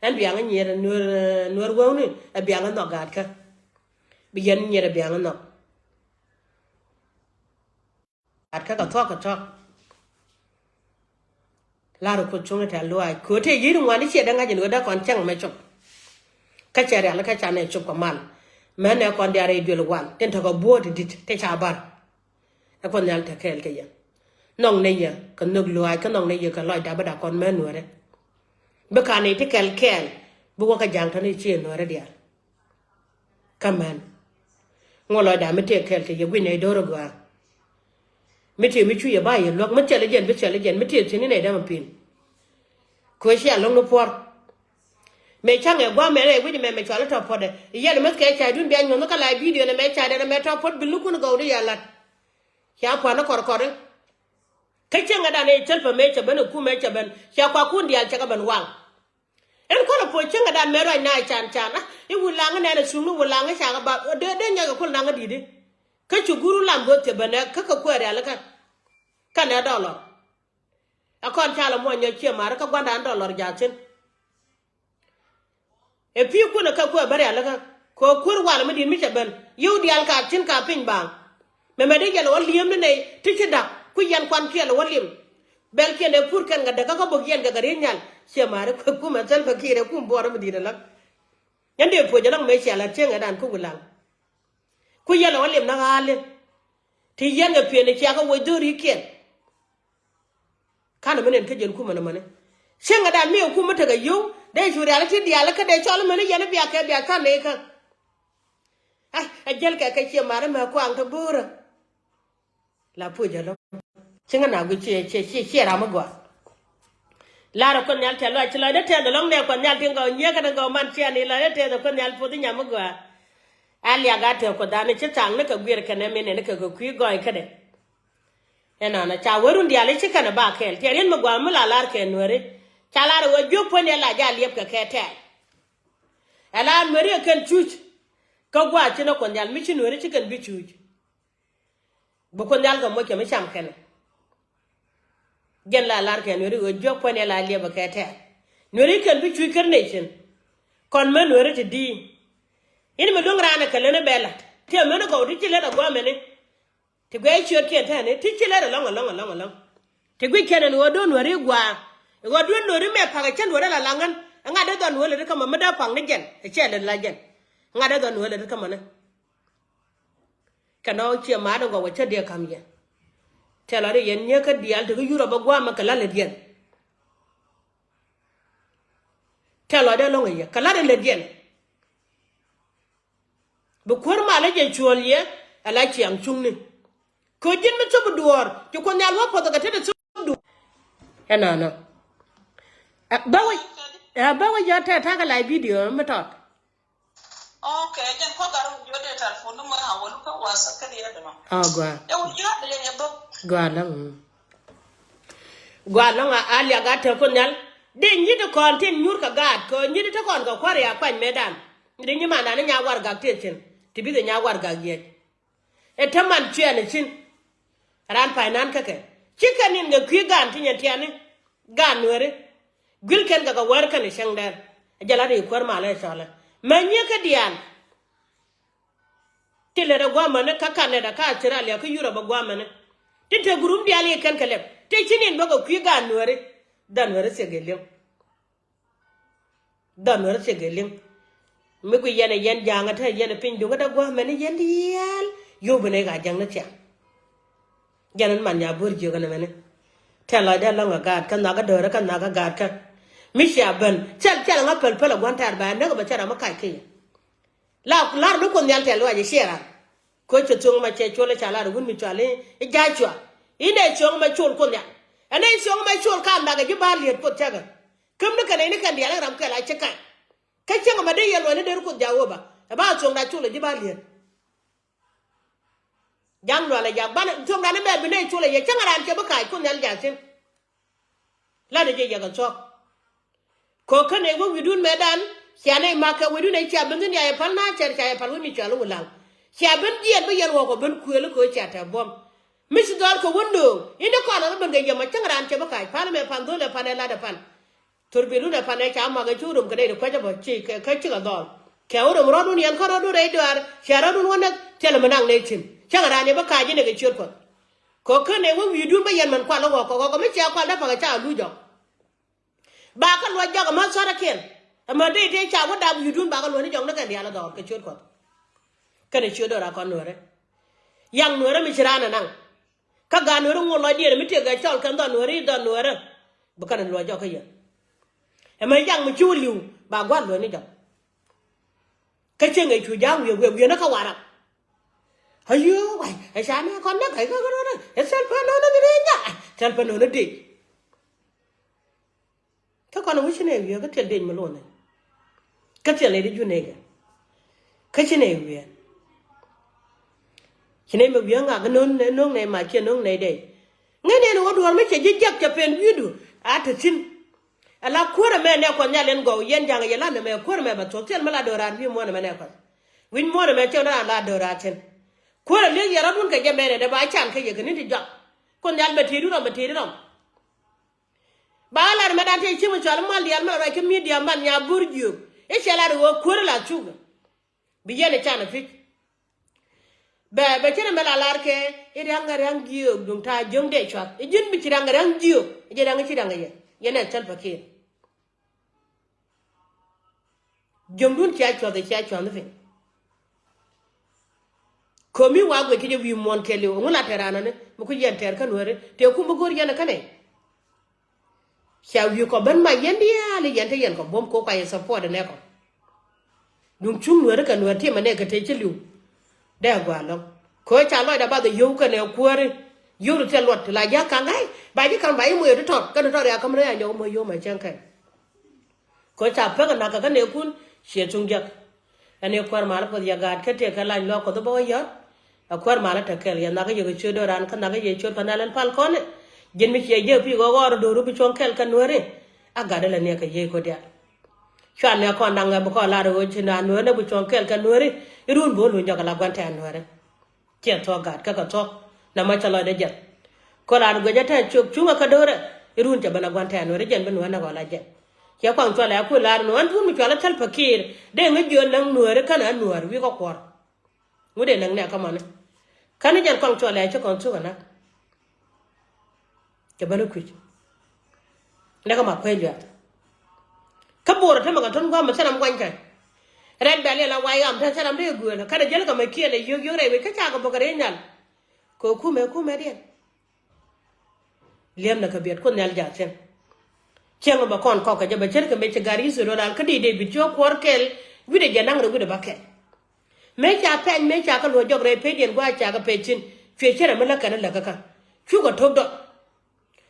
Ɛn biaŋ nyier nueer nueer wäwni ɛ biaŋ nhɔk gatkä. Bi yɛn nyier ɛ biaŋ nhɔk. Gatkä kɛ thuɔ̱k kɛ tɔ̱k. Lar Kuoth cuŋ i̱ tɛ̈l luaac kööt tëë yi̱i̱r ŋuan i̱ ciɛ dee ŋa̱c in ɣöö dee kɔn cäŋ mɛ cop. Kä cɛ rial kä canɛ cop kɛ mal. Mɛn ɛ kɔn diaal rɛy duël wan tin tekɛ buɔ̱ɔ̱t ti di̱t ti ca bar. Ɛ Kuoth Nhial te kɛɛl kɛ yɛ. Nhɔŋ ni yɛ kɛ nhök luaac kä nhɔŋ ni yɛ kɛ lɔcda bä dak kɔn mɛn Nuäärɛ. Bi ka nɛy ti kɛl kɛɛl bi wä kä ja̱ŋ tɔ̱ ni cië Nuäärɛ diaal. Kä mɛn ŋuɔ lɔcda mi tëë kɛɛl kɛ yɛ guic nɛy do̱r ɛ gɔaa. Mi tëë mi cuc ɛ ba yɛ luäk mi thil ɛ jɛn bi thil ɛ jɛn mi tëë thi̱n ni nɛy dämɛ pi̱n. Kɛ ɣöö cia lo̱ŋ ni puɔ̱r. Mëë ca̱ŋ ɛ gua̱a̱th mɛn ɛ wi̱c mɛn mɛ cual i̱ tɔ̱ puɔ̱tdɛ. Yɛn ɛmɛ kɛ ca duun bia nyuɔ̱th kä la bidio nɛ mɛ ca dɛn ɛmɛ tɔ̱ puɔ̱t bilnikun gɔw di yɛ la̱t. Ca pua̱n ni kɔrkɔri. Kä cieŋädan ɛ thil pɛ mëë cɛ ben ɛ kum mëë cɛ ben ca kuakun diaal cɛ kɛ ben waŋ. Ɛn kɔn ɛ puɔ̱c cieŋädan mëë ruac na can can a i̱ wulaŋ nɛn ɛ cuŋni wulaŋ ca kɛ ba dee dee nyɔc kɛ kul naŋ ɛ di̱t i̱. Kä ci guru lam go̱o̱th cɛ ben ɛ kä kɛ kuɛɛr rialikä. Kɛnɛ dɔlɔ. Ɛ kɔn ca lɛ muɔ̱ny nyɔc ciɛ ma̱ri kä gua̱ndan dɔlɔ rial thi̱n. Ɛ pi̱i̱ kun ɛ kɛ kuɛ bä rialikä kɛ kuer wal mi di̱t mi cɛ ben yio̱w diaal ka thi̱n ka piny baaŋ. Mɛmɛ di yɛl ɛ wä li̱em ni nɛy ti ci da̱k ku yɛn kuan kiɛl ɛ wä li̱em. Bɛl kiɛn ɛ pur kɛn kɛ däkä kä bok yɛn kɛ kɛ ri̱i̱n nyal ciɛ ma̱ri kumɛ thil pɛ kiɛt ɛ kum buɔɔr mi di̱t ɛ läk. Yɛn dee puɔ̱c ɛ läk mëë ciɛ la̱t cieŋ ɛ dan kä wi̱laŋ. Ku yɛl ɛ wä li̱em ni ɣa̱a̱li. Ti yɛn kɛ piɛn ɛ cia kä woc dho̱ri̱kiɛn. Kanɛ mi nɛn kä jɛn kumä nɔmɔni. Cieŋädan mi ɛ kum mi tekɛ yio̱w dee cu rialikä ti diaal kä dee cɔl mɛni yɛn i̱ bia kɛ bia tha̱n nɛy kä. Ai ɛ jäl kɛ kɛ ciɛ ma̱ri mɛ kuaŋ te bo̱o̱rä. La puc ɛ lo̱ŋ. Cieŋä na guic ciɛ ciɛ ciɛ ciɛ ram mi gɔaa. La̱rä Kuoth Nhial tɛth lɔac ci lɔcdä tɛth ɛlɔ̱ŋ nɛ Kuoth Nhial tin gɔw nyiek kɛnɛ gɔw man ciɛ ni lɔcdä tɛth ɛ Kuoth Nhial puɔth i̱ nyam mi gɔaa. A liak a tɛth Kuoth dan i̱ ci thaŋni kɛ guiɛr kɛnɛ mi nɛn kɛ kɛ kui̱ gɔɔy kädɛ. Ɛnɔnɔ ca wee run diaal i̱ ci kɛn ɛ ba kɛɛl tiɛɛr yɛn mi gua̱a̱m mi la lar kɛ Nuääri. Ca lar ɛ wee jiök puɔ̱nyɛ la ja liɛp kɛ kɛ tɛɛl. Ɛ la Nuääri ɛ kɛn cuc. Kä gua̱a̱th ci nɔ Kuoth Nhial mi ci Nuääri ci kɛn bi cuc. Bi Kuoth Nhial kɛ moc kɛ mi cam kɛn. Jɛn la lar kɛ Nuääri ɛ wee jiök puɔ̱nyɛ la liɛp ɛ kɛ tɛɛl. Nuääri kɛn bi cuc kär nɛy cin. Kɔn mɛ Nuääri ti di̱i̱. Yɛn mi luäŋ raan ɛ kɛ leni bɛ la̱t tiɛ mɛni gɔw ti ci lät ɛ gua̱a̱mɛni. Ti guic ciötkiɛn tɛni ti ci lɛr ɛlɔ̱ŋ ɛlɔ̱ŋ ɛlɔ̱ŋ ɛlɔ̱ŋ. Ti guic kɛn ɛn ɣöö do̱n wääri gua̱a̱. Ɛ ɣöö duel nuääri mɛ pa̱k ɛ cä nuääri la laŋ ɣän. Ɛ ŋa̱t dee dhɔn nuääri ri kä mɔ mi dee pa̱k ni jɛn ɛ cɛ lɛr la jɛn. Ŋa̱t dee dhɔn nuääri ri kä mɔ ni. Kɛ nɔ ciɛ ma̱a̱t ɛn gɔw ɛ cä diɛ ka̱m yɛn. Tɛl ɔ ri yɛn nyiee kä diaal ti kä Yurop ɛ gua̱a̱ mɛ kɛ la̱l ɛ diɛn. Tɛl ɔ dee lɔ̱ŋ ɛ yɛ kɛ la̱l ɛ lɛ diɛn. Bi kuäär malä jɛ cuɔl yɛ ala ciaŋ cuŋni. Kɛ ji̱n mi thop duɔ̱ɔ̱r ci Kuoth Nhial wä puɔth kɛ tetdɛ thop duɔ̱ɔ̱r. Ɛnɔnɔ. Ɛ bä wä ɛ bä wä yɔ tɛt ta̱kɛ la bidio mi tɔt. Okay, jɛn kɔ gar wä yɔ dee telephone ni mɔ ha wä lukɛ WhatsApp kɛ diɛ dɛ ma. Ɔ gɔaa. Ɛ wä yɔ dee yɛ bä. Gɔaa lɔŋ. Gɔaa lɔŋ a liak a te Kuoth Nhial. Dee nyit kɔn tin nyur kɛ gaat kɛ nyit te kɔn kɛ kuäär ya kuany metdan. Dee nyi mandan ni nya warɛgak tëë cin ti bi dee nya warɛgak yiëc. Ɛ te man cuɛn ɛ cin. Ran pay nan kä kɛ ci kɛn in kɛ kui̱ gaan ti nyɛn tiani. Gaan nuääri guil kɛn kɛ kɛ wäär kɛn ɛ cäŋ dɛr. Ɛ jɛ la ri kuäär malä ɛ cɔlɛ mɛ nyiee kä diaal. Ti lɛt ɛ gua̱a̱mäni kä Canada kä Australia kä Europe ɛ gua̱a̱mäni. Tin te gurum diaal i̱ kɛn kɛ lɛp ti ci nin bä kɛ kui̱ gaan nuääri. Dhan nuääri thiek ɛ li̱eŋ. Dhɔn wär thiek ɛ liŋ. Mi gui yɛn ɛ yɛn ja̱a̱ŋ ɛ te yɛn ɛ piny duŋ ɛ dee gua̱a̱mɛn i̱ yɛn diɛɛl. Yio̱w bi nɛy ka ja̱ŋ ni thia̱a̱ŋ. Jɛn ɛn man nya buɔ̱r jiök ɛn ɛmɛni. Tɛl lɔcdɛ ɛlɔ̱ŋ ɛ gaat kä nhɔakä do̱rä kä nhɔakä gaat kä. Mi cia ben cɛl cɛl ŋa päl päl ɛ gua̱n tɛ̈r ba ɛ näk ɛ bɛ cɛ ram mi kac kä yɛ. La lar ni Kuoth Nhial tɛl luac ɛ ciɛ ran. Koc cɛ thuɔ̱ŋ ma cɛ col ɛ ca lar ɛ wun mi cɔal i̱ Jacua. Inɛ thuɔ̱ŋ ma col Kuoth Nhial. Ɛn ɛ thuɔ̱ŋ ma col ka nhɔakɛ ji̱ ba liet Kuoth cäkɛ. Käm ni kɛn nɛy ni kɛn diaal in ram kɛl a ci kac. Kä cäŋ ɛmɛ dee yɛ luɔ̱c ni der Kuoth Jakoba ɛ ba thuɔ̱ŋda col ɛ ji̱ ba liet. Ja̱ŋ lual ɛ jak banɛ thuɔ̱ŋdan ɛmɛ bi nɛy col ɛ yɛ cäŋ ɛ raan cɛ bi kac Kuoth Nhial ja̱l thi̱n. La̱t ɛ jɛ yɛ kɛ thuɔ̱k. Kɛ ɣöö kä nɛy wä wi̱i̱dun mɛtdan cia nɛy mak kɛ wi̱i̱dun ɛ cia ben thi̱n cia yɛ pal na cɛr cia yɛ pal wä mi cɔal i̱ wä laŋ. Cia ben jiɛɛn bi yɛn ɣɔ̱k ɔ ben kuëël i̱ kɛ ɣöö cia tɛ̈th buɔ̱m. Mi ci dhɔl kɛ wä nööŋ in dee kɔn ɣän ben kɛ yɛ mɔ cäŋ raan cɛ bi kac pal ɛmɛ pan dho̱l ɛ pan ɛ lat ɛ pan. Thor bilun ɛ panɛ ca mak ɛ ci wä rom kɛ nɛy ti kua̱c ɛ bä ci kɛ kä cikɛ dhɔl. Kɛ wä rom rɔ̱dun yɛn kä rɔ̱dun rɛy dɔaar cɛ rɔ̱dun wä näk thilɛ mi naŋ nɛy thi̱n cäŋ raan yɛ bä ka̱c inɛ kɛ ciöt Kuɔth. Kɛ ɣöö kä nɛy wä wi̱i̱dun bä yɛn mɛn kual i̱ ɣɔ̱k kɛ ɣɔ̱k ɛ mi cɛ kual dee pa̱k ɛ ca luc jɔk. Ba kä luɔc jɔk ɛ ma thua̱räkiɛn. Ɛ ma dee tëë ca wä dap wi̱i̱dun ba kä luɔ̱c ni jɔk ni kɛn diaal ɛ dhɔɔr kɛ ciöt Kuɔth. Kɛnɛ ciö dɔra kɔn nuɛrɛ. Yaŋ nuɛrɛ mi ci raan anaŋ. Kä gaat nuɛrɛ ŋuɔ lɔcdiɛn mi tiek gɛ cɔl kɛn dhɔn nuɛrɛ i̱ dhɔn nuɛrɛ. Bi kɛnɛ luɔc jɔk kä yɛ. Ɛmɛ yaŋ mi ci wä li̱w ba gua̱l luɔ̱c ni jɔk. Kä cieŋ ɛ cu ja̱a̱ŋ wiee wiee wiee ni kä warak. Ayoo way ɛ ca nɛ kɔn nɛ kɛc kä kä kä ɛ thil pä nɔnɔ mi rɛy nya thil pä nɔnɔ dec. Kä kɔn wi̱c ci nɛ wiee kä thil dec mi luɔ̱n nɛ. Kä thil nɛ di jun nɛ kɛ. Kä ci nɛ wiee. Ci nɛ mi wiee ŋak no̱o̱ŋ nɛ no̱o̱ŋ nɛ ma ciɛ no̱o̱ŋ nɛ dec. Ŋäc nɛ ni wä duɔ̱ɔ̱r mi cɛ ji̱ jiɛk cɛ pen wi̱i̱du a te thi̱n. Ala kuäärä mɛ nɛ kuɔth nhial in gɔw yɛn ja̱ŋ yɛ lan ɛmɛ kuäärä mɛ bɛ thuɔ̱k thil mi la do̱raar wi̱i̱ muɔ̱ɔ̱n ɛmɛ nɛ kuɔth. Wi̱c muɔ̱ɔ̱n ɛmɛ thil mi la do̱raar thi̱n. Kuäärä li̱ek yɛ rɔ̱dun kɛ jɛ mɛnɛ dɛ ba can kä yɛ kɛ ni ti jɔak. Kuɔth nhial bɛ ti̱i̱t i̱ rɔm bɛ ti̱i̱t i̱ rɔm. Ba lar mɛ dan tëë cieŋ mi cɔal i̱ mal diaal mɛ ruac kä mi̱i̱ diaal man nya bo̱r jiök. I̱ cɛ lar i̱ ɣöö kuäärä la thuk. Bi yɛn i̱ can i̱ pi̱c. Bɛ bɛ cin ɛmɛ la lar kɛ i̱ ria̱ŋ ria̱ŋ jiök duŋ ta̱a̱ jiöŋ dee cuath i̱ ji̱n bi ci ria̱ŋ ria̱ŋ jiök i̱ ji̱ ria̱ŋ i̱ ci ria̱ŋ i̱ yɛ yɛn ɛ Salva Kiir. Jiöŋdun cia cuath i̱ cia cuath i̱ piny. Ko̱mi wa guic kä jɛ wi̱i̱ muɔ̱ɔ̱n kɛɛliw ɛŋu la tɛr anɔni mi ku yɛn tɛr kä nuääri tëë kum bi go̱o̱r yɛn ɛ kä nɛy. Ca wi̱i̱ kɔ ben mac yɛn diaal i̱ yɛn te yɛn kɔ buɔ̱m ko̱ kua yɛ support ɛ nɛ kɔ. Duŋ cuŋ nuääri kɛ nuäär tiɛmɛ nɛ kɛ te ci li̱w. Dee a gua̱a̱r lɔ̱ŋ ko̱ ca lɔcda bath ɛ yio̱w kɛnɛ kuääri. Yio̱w ti thil luɔt ti la jia̱ ka̱ŋ ɣa̱c ba ji̱ ka̱ŋ ba ji̱ moc ɛ ti tɔr kɛn ti tɔr ya käm rɛy anyɔk moc yio̱w mɛ cäŋ kɛn. Ko̱ ca pek ɛ nakä kä nɛɛkun ciɛ cuŋ jiäk. Ɛn i̱ kuäär malä puɔth yɛ gaat kä tëë kɛ lany luaak kuɔth bä wä yɔ̱t. Ɛ kuäär malä te kɛl yɛ nhak i̱ yɛ kɛ ciöt do̱ran kä nhak i̱ yɛ ciöt kɛ nhial ɛn pal kɔn i̱ ji̱n mi ciɛ jiäk pi̱i̱ ɣɔk ɣɔr do̱ru bi cuɔ̱ŋ kɛl kɛ nuääri. A gat ilɛ niɛk kɛ yiëë ko̱ diaal. Cuan niɛk kɔn da̱ŋ ɛ bi kɔn lar i̱ ɣöö ci naan nuääri bi cuɔ̱ŋ kɛl kɛ nuääri. I̱ run bi wä luny jɔk ala gua̱n tɛ̈ɛ̈n nuääri. Ciɛ thuɔ̱k gat kä kɛ thuɔ̱k. Nɛmɔ cä lɔcdɛ jiɛth. Kɔ raan guic ɛ tɛ̈ cök cuŋä kä do̱rɛ i̱ run cɛ ben a gua̱n tɛ̈ɛ̈n nuääri jɛn bi nuäär nɛ gɔl a jɛn. Ciɛ kɔaŋ cuɔl ɛ ku lar nuäär ɛn tun mi cual ɛ Salva Kiir dee ŋäc jiöl näŋ nuääri känɛ a nuäär wi̱i̱ kä kuɔr. Ŋut dee näŋ nɛ kä mɔni. Känɛ jɛn kɔaŋ cuɔl ɛ ci kɔn thuk ɛ näk. Cɛ ben i̱ kui̱c. Nɛ kä ma kuec luɛth. Kä bo̱o̱rä tämɛ kɛ tɔ̱n gua̱a̱m mi thil ram guany kɛ. Rɛt bɛl yɛ la way ɣam te thil ram dee guëël känɛ jäl kɛ mɛ kiɛl ɛ yio̱k yio̱k rɛy wec kä ca kɛ bɔk kɛ rɛy nhial. Kɛ kumɛ kumɛ diɛn. Liɛm nɛ kɛ biɛt kuoth nhial jaathiɛn. Cieŋ bɛ kɔn kɔk kɛ jɛ bɛ ce̱tkɛ mëë ci gar Yithiel luɔl al kä di̱i̱t Dee-bid ci ɣä kuɔɔr kɛl wi̱cdɛ jɛ naŋ rɛ wi̱cdɛ bä kɛl. Mëë ca pɛny mëë ca kɛ luɔ̱c jɔk rɛy pecdiɛn gua̱a̱c ca kɛ pec thi̱n cuɛ cärɛ mi lä kɛn läk kä. Cukɛ to̱k dɔk.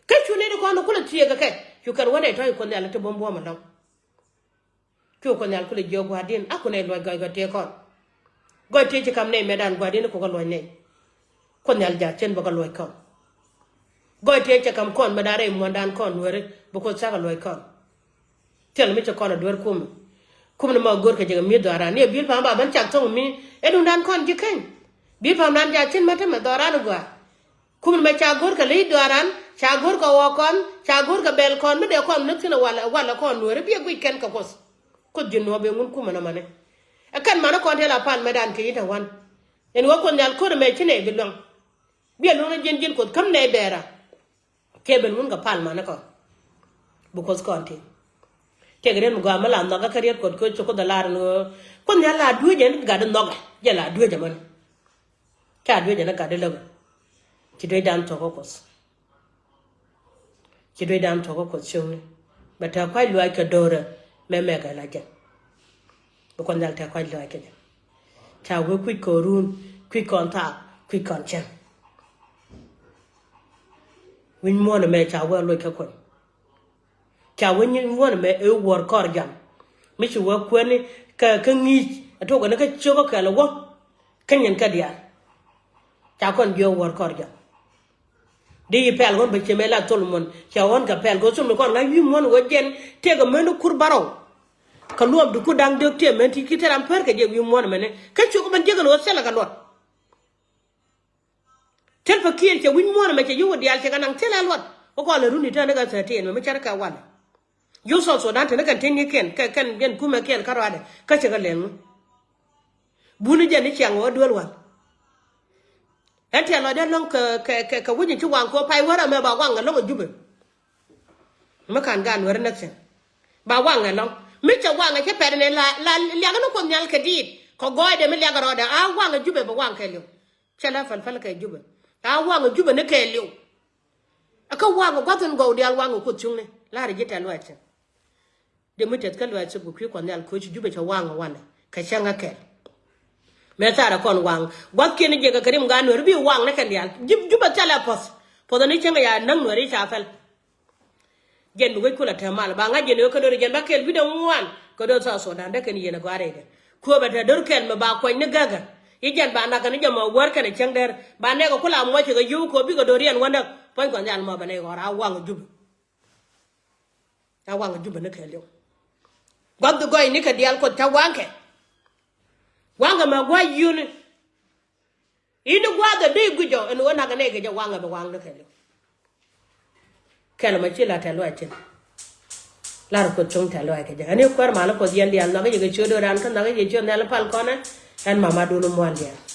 Kä cu nɛy ti kɔn kulɛ thieekä kɛ cu kɛn wä nɛy tɔ̱ i̱ kuoth nhial ti buɔ̱m buɔ̱m ɛlɔ̱ŋ. Cu kuoth nhial kulɛ jiök gua̱a̱rdiɛn a ku nɛy luɔc gɔc gɔc tëë kɔn. Gɔc tëë ci ka̱m nɛy mɛtdan gua̱a̱rdiɛn ku kɛ luɔc nɛy. Kuoth nhial jaathiɛn bä kɛ luɔc kɔn. Gɔc tëë cɛ ka̱m kɔn mɛtdan rɛy muɔ̱ɔ̱ndan kɔn nuääri bi kuoth cakɛ luɔc kɔn. Thil mi ci kɔn a duer kumɛ. Kumɛ ni ma go̱o̱r kɛ jɛ kɛ mi̱eth dhɔaaran ni a bi̱i̱l pa̱a̱m ba ben cak thɔ̱ŋ mi ɛ duŋdan kɔn ji̱ keny. Bi̱i̱l pa̱a̱mdan jaathiɛn mɛ te mɛ dhɔaaran gɔaa. Kumɛ ni ma ca go̱o̱r kɛ ley dhɔaaran ca go̱o̱r kɛ ɣɔɔk kɔn ca go̱o̱r kɛ bɛl kɔn mi dee kɔn ni thi̱n ɛ wal ɛ wal ɛ kɔn nuääri bi ɛ guic kɛn kɛ kuoth. Kuoth ji̱ nuɔɔp ɛ ŋun kumɛ nɔmɔ ni. Ɛ kɛn manä kɔn tëë la pal mɛtdan kɛ i̱ te wan. Ɛn ɣöö kuoth nhial ko̱r ɛmɛ ci nɛy bi luäŋ. Biɛ luäŋ ni ji̱n ji̱n kuoth käm nɛy bɛɛra. Kiɛ ben ŋun kɛ pal manä kɔn. Bi kuoth kɔn ti. Tiɛk riet mi gɔaa mi la nhɔkä kä riet kuɔth kɛ ci kuoth ɛ lar ɛn ɣöö kuoth nhial la dueecɛ ni gat di nhɔkä jɛ la dueecɛ mɛn. Ca dueecɛ ni gat di läk. Ci dueecdan thuɔ̱k kä kuoth. Ci dueecdan thuɔ̱k kä kuoth cio̱ŋni. Bɛ tɛ̈ kua̱c luaac kɛ do̱rɛ mɛ mɛkɛ la jɛn. Bi kuoth nhial tɛ̈ kua̱c luaac kɛ jɛn. Ca wee kui̱c kɔn run kui̱c kɔn thaak kui̱c kɔn cäŋ. Wi̱ny muɔ̱ɔ̱n ɛmɛ ca wee loc kä kuɔny. Ca wee nyin muɔ̱ɔ̱n ɛmɛ ëë wuɔ̱ɔ̱r kɔr jam. Mi ci wee kuɛni kä kä ŋi̱i̱c ɛ tuɔk ɛn kä ciök kä kɛl ɛ wä. Kä nyin kä diaal. Ca kɔn jiök wuɔ̱ɔ̱r kɔr jam. Di yi pɛl ɣän bä ciɛ mɛ la thol muɔ̱n cɛ ɣän kɛ pɛl kɛ thol muɔ̱n kɔn ŋa̱c wi̱i̱ muɔ̱n wä jɛn tëëkɛ män kur bärɔw. Kɛ luɔp di kur da̱ŋ diök tëë män ti ki te ram pär kɛ jɛ wi̱i̱ muɔ̱n mɛnɛ kä ciök mɛn jiäk ɛn ɣöö thilɛ kɛ luɔt. Thil pɛ kiɛn cɛ wi̱i̱ muɔ̱n ɛmɛ cɛ yio̱w diaal cɛ kɛ naŋ thilɛ luɔt. Wä kɔn lɛ run i̱ tɛn ni kɛ thirteen mɛ mi cär kɛ walɛ. Yio̱w South Sudan te ni kɛn te ni kɛn kɛ kɛn jɛn kumɛ kɛn kä ruaadɛ kä cɛ kɛ lɛl ŋu. Buni jɛn ni ciaŋ wä duel wal. Ɛn tiɛn lɔcdä lɔ̱ŋ kɛ kɛ kɛ wi̱c in ci waŋ kɛ pay wärä mɛ ba waŋ ɛlɔ̱ŋ ɛ Jubɛ. Mi ka̱n gaat Nuɛri nɛk thi̱n ba waŋ ɛlɔ̱ŋ mi cɛ waŋ ɛ cä pɛt ɛn ɛ la la liak ni Kuoth Nhial kɛ diit. Kɛ gɔɔydɛ mi liakɛ rɔɔdɛ a waŋ ɛ Jubɛ bɛ waŋ kɛɛliw. Cɛ la pɛl pɛl kɛ Jubɛ a waŋ ɛ Jubɛ ni kɛɛliw. Ɛ kä waŋ ɛ gua̱th in gɔw diaal waŋ ɛ Kuoth cuŋni la̱rä ji̱ tɛ̈th luac thi̱n. Dee mi tɛth kä luac thi̱n gui̱c kui̱ Kuɔth Nhial ko̱c Jubɛ cɛ waŋ ɛ wanɛ kɛ cäŋ ɛ kɛl. Mëë thaarɛ kɔn waŋ gua̱thkiɛn jiɛkɛ kɛ rim gaat Nuɛr bi waŋ ni kɛn diaal. Jubɛ thilɛ puɔ̱th puɔ̱th ni cäŋ ɛ ya näk Nuɛr i̱ ca pɛl. Jɛn bi wec kulɛ te mal ba ŋa̱c jɛn ɣöö kä do̱r jɛn ba kɛl wi̱cdɛ ŋuan kä do̱r South Sudan dee kɛn yɛn ɛ gɔaa rɛydɛ. Kuäpɛ te do̱r kɛl mi ba kuany ni gäkä i̱ jɛn ba nak kɛn i̱ jɛ mɔ wäär kɛn ɛ cäŋ dɛr ba nɛɛkɛ kula muɔc kɛ yio̱w kɛ ɣöö bikɛ do̱r yɛn wändä. Puɔ̱ny Kuɔth Nhial mɔ bɛ nɛy ɣɔr a waŋ ɛ Jubɛ. A waŋ ɛ Jubɛ ni kɛɛliw. Gua̱th bi gɔɔy ni kɛ diaal Kuoth ca waŋkɛ. Waŋkɛ mɛ gua̱c yuni. Ini gua̱a̱th ɛ dee guic jɔ ɛn ɣöö nak ɛ nɛy kɛ jɛ waŋ ɛ bi waŋ ni kɛɛliw. Kɛl mɛ ci la tɛ̈th luac thi̱n. La̱rä Kuoth cuŋ tɛ̈th luac kɛ jɛ ɛn i̱ kuäär mal Kuɔth yɛn diaal nhɔakä yɛ kɛ ciöt do̱ran kä nhɔakä yɛ ciöt nhial pal kɔnɛ. Ɛn mama dun muan diaal.